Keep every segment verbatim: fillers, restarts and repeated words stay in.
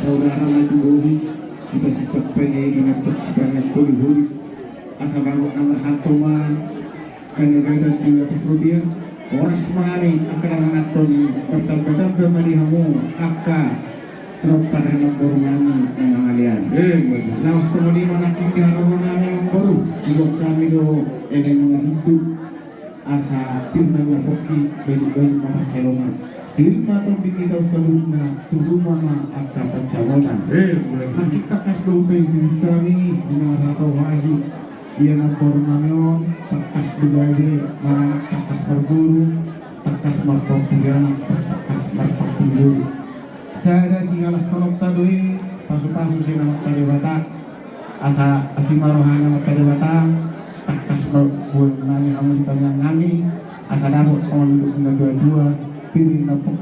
Saudara na tu bohi, sipasipat pede, na tu sipangan koli huri. Asa bagot na marhalto ma, na gatan di atas rupiah. Horas ma hami angka na manganhon i, martamba-tamba ma di hamu angka pinompar ni namboru nami na mangalean. Eh, bagus. Laos songon i ma nangkin di haroro nami namboru, diboan hami do eme na marhunduk. Asa tir ma pongki, baen-baen ma pansalongan. Tir ma tondi ni hita saluhutna, tu ruma ma angka pansamotan. Eh, benar. Nangkin tangkas do hupaihut hami, di na marhatau hasi. Ia namboru nami on, tangkas do gabe maranak, tangkas marboru, tangkas marpampulianak, tangkas marpampuliboru. Sada sihalashononta do i, pasu-pasu sian Amanta Debata. Asa asi ma roha ni Amanta Debata, tangkas ma boan nami hamu di tangiang nami, asa dapot songon nidok ni na tua-tua, pir ni na pok,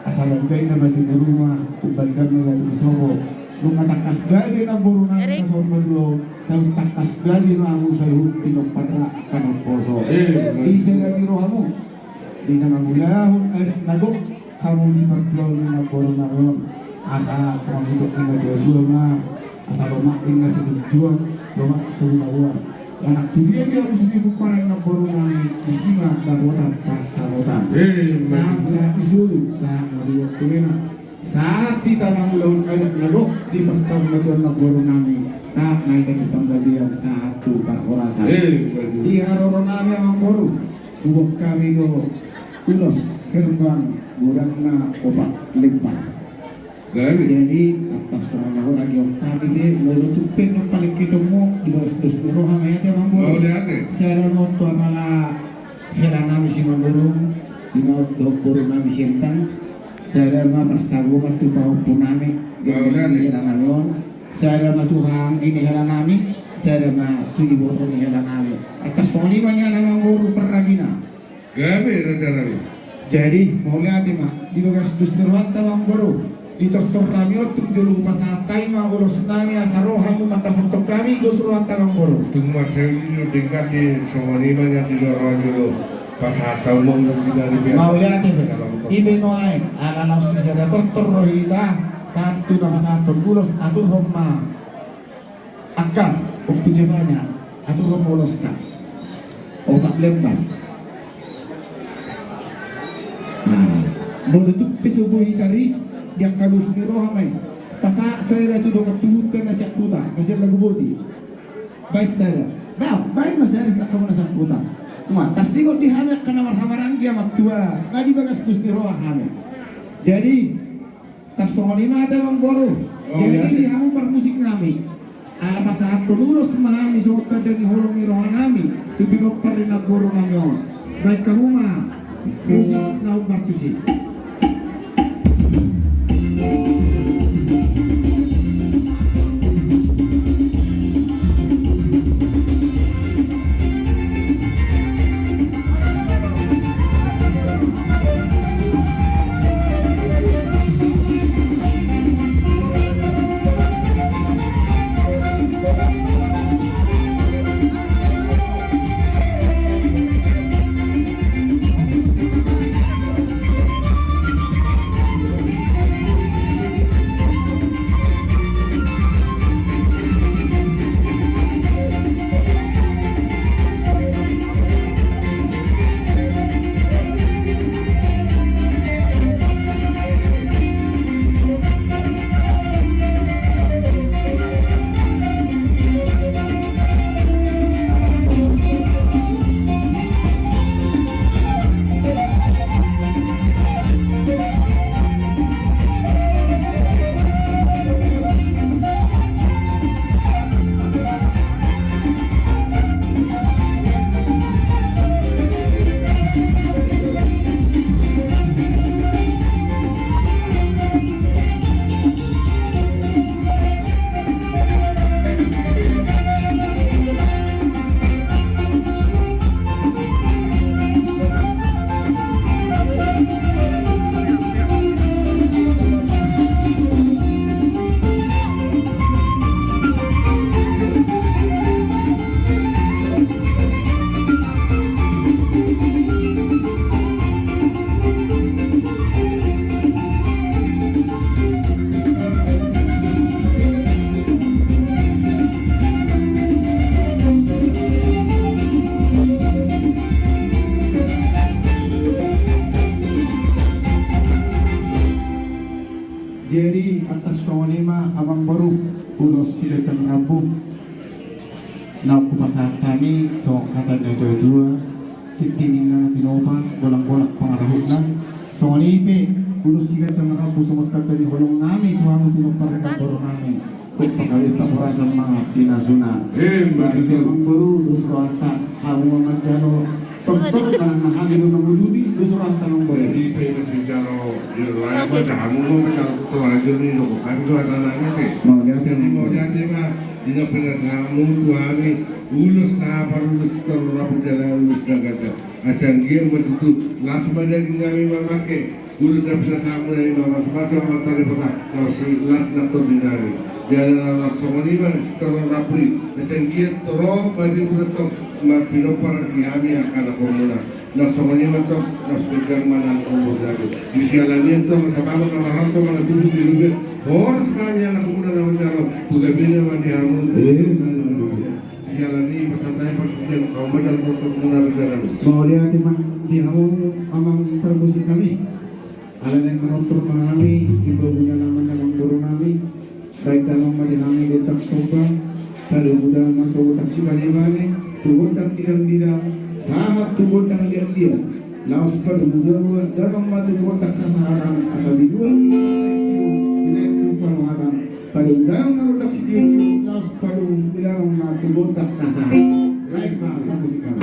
asa baen-baen na batu ni ruma, umbalga ni batu ni sopo. Nunga tangkas gabe namboru nami na saur matua on, sai tangkas gabe ma hamu saluhut pinompar na angka na umposo. Eh, benar. Di sada ni rohamu, di na mangulahon adat na gok hamu di partuaon ni namboru nami on. Asa songon nidok ni na tua-tua ma, asa lomak ninna so juang, lomak so binaboan. Manang tu dia pe hamu sude pomparan ni namboru nami, disi ma dapotan pansamotan. Eh, sahat, sahat ni solu, sahat ma di waktu lena. Sahat hita mangulahon adat na gok di parsaurmatuaon namboru nami, sahat ma hita tu panggabean, sahat tu parhorasan. Eh, bagus. Di haroro nami amangboru, huboan hami do ulos herbang godangna opat lembar. Gabe. Jadi, atas songon na hurang di otak hami pe, molo tung pe na palengketonmu, di bagas dos ni roha ma i ate amangboru. Mauliate. Sada ma tu amala hela nami Simanurung, di na dohot boru nami Siendang, sada ma parsagoman tu pahompu nami, di hela nami on, sada ma tu haha anggi ni hela nami, sada ma tu iboto ni hela nami. Atas songon i ma nian amangboru parragina. Gabe, raja nami. Jadi, mauliate ma, di bagas dos ni rohanta amangboru. Di tortor nami on tung jolo hupasahat hami ma ulos nami asa ro hamu mandapothon hami dos rohanta amangboru. Tung mansai uli do denggan di songon i ma nian di roha jolo pasahat hamu ma ulos i dari pihak. Mauliate be. Ipe nuaeng, ala laos sisada tortor do hita, sahat tu na pasahathon ulos, aturhon ma. Angka, ompu jemanya, aturhon ma ulosta. Opat lembar. Nah, molo tung pe so boi hita ris, di angka dos ni roha ma i. Pasahat sada tu dongan tubuhta na sian huta, na sian Laguboti. Baen sada. Nah, baen ma sada sian angka na sian huta. Nunga tarsingot di hami angka na marhahamaranggi, amang tua, nga di bagas dos ni roha hami. Jadi, tarsongon i ma ate amangboru. Oh, jadi, iya, di hamu parmusik nami, ala pasahathon ulos ma hami songon tanda ni holong ni roha nami tu pinompar ni namboru nami on. Baen hamu ma musik na umbar tusi. Atas songon i ma amang boru, ulos siganjang rambu. Naung hupasahat hami songon hata ni natuatua, tingting ninna na tinopa, golanggolang pangarahutna. Songon i pe ulos siganjang rambu songon tanda ni holong nami tu hamu pinompar ni amang boru nami. Gok pangkali pahorasan ma pinasuna. Emma tutu. Amang boru, dos rohanta, hamu ma manjalo tortor, manang na hami do manguduti, dos rohanta amang boru. Jadi pe masijalo di rohanta hamu ma manjalo tortor aja ni, dok hami do anak-anakna te. Mauliate. Jadi mauliate ma di na pinasahatmu tu hami, ulos na parulos tortor abu jala ulos jagata. Asa anggiat ma tutu las ma daging nami mamangke, ulos na pinasahatmuna i ma, las ma songon tali pota, las, las na tondi nami. Jala na las songon i ma sitorop rambu i, asa anggiat torop ma di muna tong, ma pinompar di hami angka anakhonmuna. Las songon i ma tong, las ganjang ma nang umur nami. Di siala ni i tong, sababu na marhata ma na tubu di luhut, horas ma hami anakhonmuna na manjalo, tu gabena ma di hamu. Eh, na, na, na. Siala ni i pasahat hami partingkian, hamu ma jala tortormuna raja nami. Mauliate ma di hamu amang parmusik nami. Ala naeng manortor ma hami di poguna ni amang boru nami. Baen damang ma di hami gondang somba. Padomu damang ma tu gondang sipanebane, tu gondang didang-didang, sahat tu gondang liat-liat. Laos padomu damang ma tu gondang hasaharan, asa binuat binaen tu parrohatan. Padomu damang ma gondang sitio-tio, laos padomu damang ma tu gondang hasaharan. Baen ma, parmusik nami.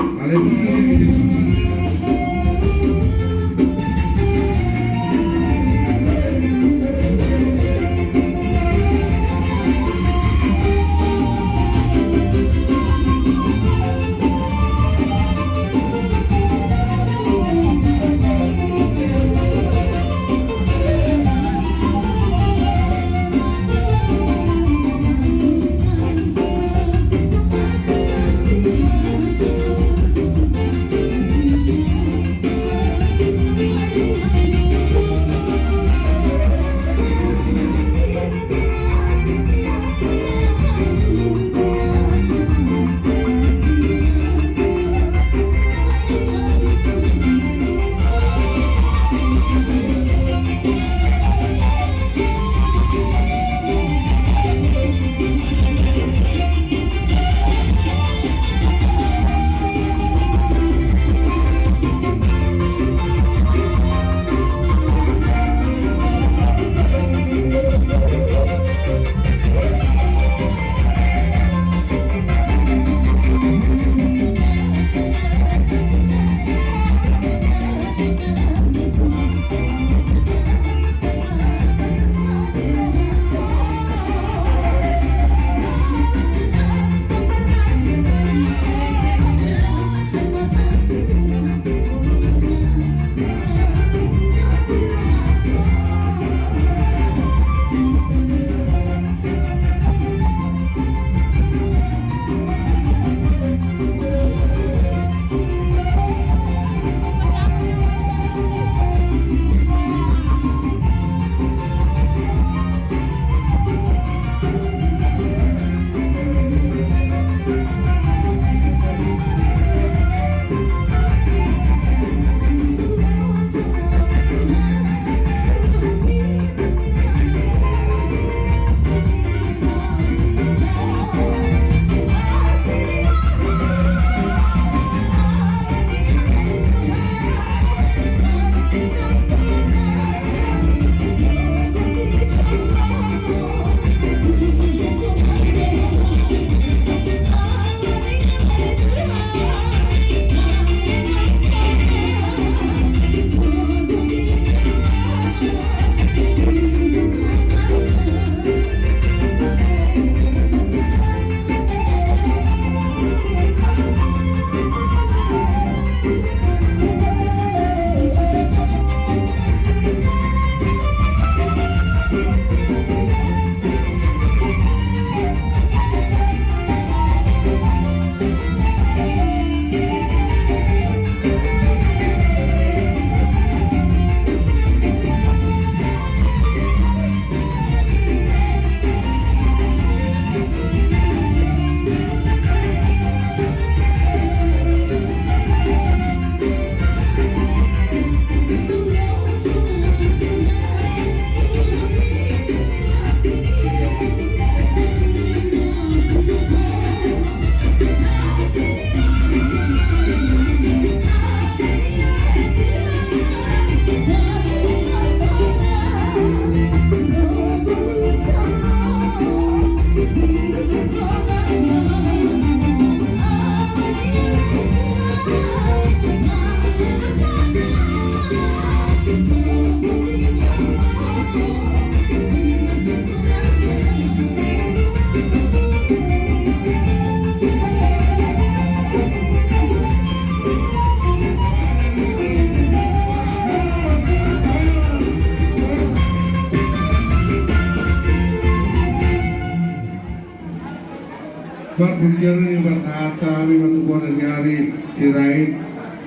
Partingkian ni bahasa hata, ami matubuan ni ari Sirait,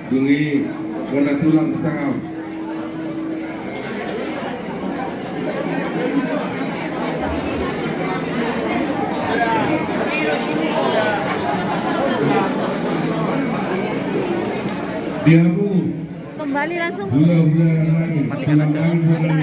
dungi, bona tulang tetangam. Diamu. Kembali langsung. Hula-hula nami, tulang nami,